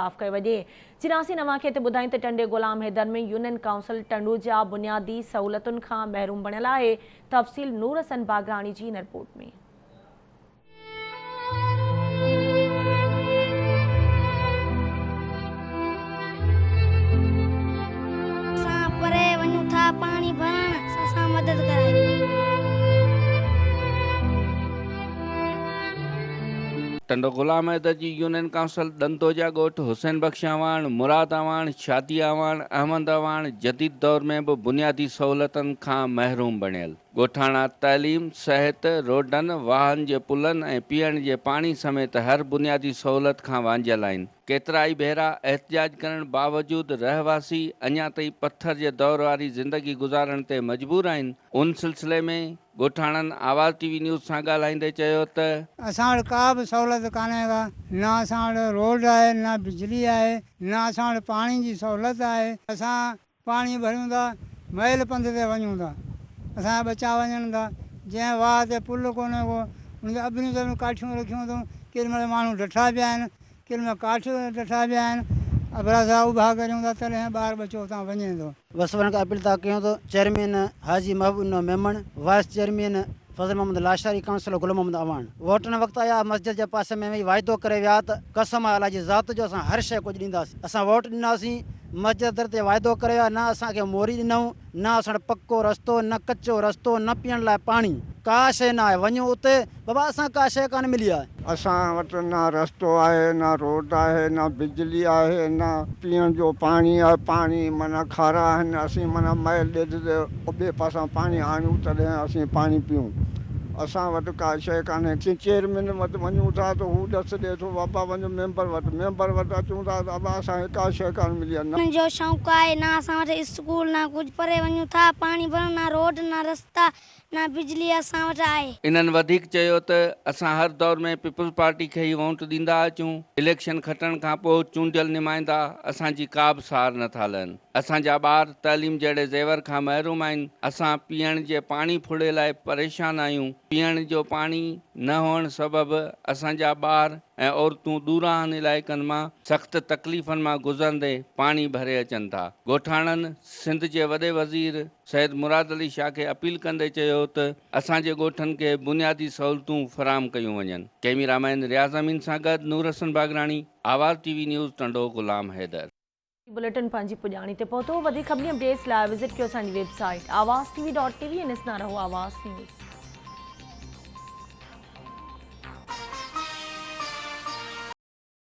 انصاف ڪيو وڃي. چناسين اوهان کي هتي ٻڌايون ته ٽنڊي غلام حيدر ۾ يونين ڪائونسل ٽنڊوجا بنيادي سهولتن کان محروم بڻيل آهي. تفصيل نور حسن باگراڻي جي هن رپورٽ ۾. اسان پري وڃون ٿا پاڻي ڀرڻ اسان مدد ڪرائي. ٽنڊو غلام حيدر جي يونين ڪائونسل ڏندو جا ڳوٺ حسين بخش اعواڻ، مراد اعواڻ، شادي اعواڻ، احمد اعواڻ جديد دور ۾ به بنيادي سهولتن کان محروم بڻيل. ڳوٺاڻا تعليم، صحت، روڊن، واهن جي پلن ۽ پيئڻ جي پاڻي سميت هر بنيادي سهولت کان وانجهيل آهن. ڪيترائي ڀيرا احتجاج ڪرڻ باوجود رهواسي اڃا تائين پٿر جي دور واري زندگي گذارڻ تي مجبور آهن. ان سلسلي ۾ ڳوٺاڻن آواز ٽي وي نيوز سان ڳالهائيندي چيو ته. اسان وٽ ڪا به سهولت ڪانهي ڪا، نه اسان وٽ روڊ آهي، نه بجلي آهي، نه اسان وٽ پاڻي جي سهولت آهي. اسان پاڻي ڀريون ٿا، ميل پنڌ تي وڃون ٿا، اسان جا ٻچا وڃن ٿا، جنهن واهه تي پل ڪونهي ڪو، ان تي اڀريون تڀريون ڪاٺيون رکيون اٿئون، ڪيڏي مهل ماڻهو ڊٺا پيا آهن، ڪن ۾ ڪاٺ ڊٺا پيا آهن، اڀرا سا اڀا ڪريون ٿا تڏهن ٻار ٻچو اتان وڃي ٿو. وس وارن کي اپيل ٿا ڪيون ته chairman Haji Mehboob Dino Memon, vice chairman Fazal Muhammad Lashari, councillor Gul Muhammad Awan ووٽن وقت آيا مسجد جي پاسي ۾ ويهي واعدو ڪري ويا ته قسم آهي الله جي ذات جو اسان هر شيء ڪجهه ڏينداسين اسان ووٽ ڏناسين مسجد در تي واعدو ڪري ويا نه اسان کي موري ڏنائون نه اسان وٽ پڪو رستو نه ڪچو رستو نه پيئڻ لاء پاڻي ڪا شيء نه آهي وڃو اتي بابا اسان کي ڪا شيء ڪانه ملي آهي. اسان وٽ نه رستو آهي نه روڊ آهي نه بجلي آهي نه پيئڻ جو پاڻي آهي پاڻي معنيٰ کارا آهن اسين معنيٰ ميل ڏيڍ تي ٻئي پاسان پاڻي آڻيون تڏهن اسين پاڻي پيئون اسان وٽ ڪا شيء ڪانهي اسين چيئرمين وٽ وڃون ٿا ته هو ڏس ڏئي ٿو بابا وڃ ميمبر وٽ ميمبر وٽ اچون ٿا ته ابا اسان کي ڪا شيء ڪانه ملي آهي نه. جو شوق آهي نه اسان وٽ اسڪول نه ڪجهه پري وڃون ٿا پاڻي ڀرڻ نه روڊ نه رستا نه بجلي اسان وٽ آهي. انهن وڌيڪ چيو ته اسان هر دور ۾ پيپلز پارٽي کي ئي وونٽ ڏيندا اچون، اليڪشن کٽڻ کان پوء چونڊيل نمائندا اسان جي ڪا به سار نه ٿا لهن، اسان جا ٻار تعليم جهڙي زيور کان محروم آهن، اسان پيئڻ جي پاڻي ڦڙي لاء پريشان آهيون، پيئڻ جو پاڻي نه هئڻ سبب اسان جا ٻار ۽ عورتون ڏورانهن علائقن مان سخت تڪليفن مان گذرندي پاڻي ڀري اچن ٿا، ڳوٺاڻن سنڌ جي وڏي وزير سيد مراد علي شاهه کي اپيل ڪندي چيو ته اسان جي ڳوٺن کي بنيادي سهولتون فراهم ڪيون وڃن. ڪئميرا مين رياض امين سان گڏ Noor Hassan Bagrani, Awaz T V news Tando Ghulam Haider. Bulletin پنهنجي پڄاڻي تي پهتو. وڌيڪ خبرن اپڊيٽس لاء وزٽ ڪيو اسان جي website Awaz T V dot T V ۽ ڏسندا رهو آواز نيوز.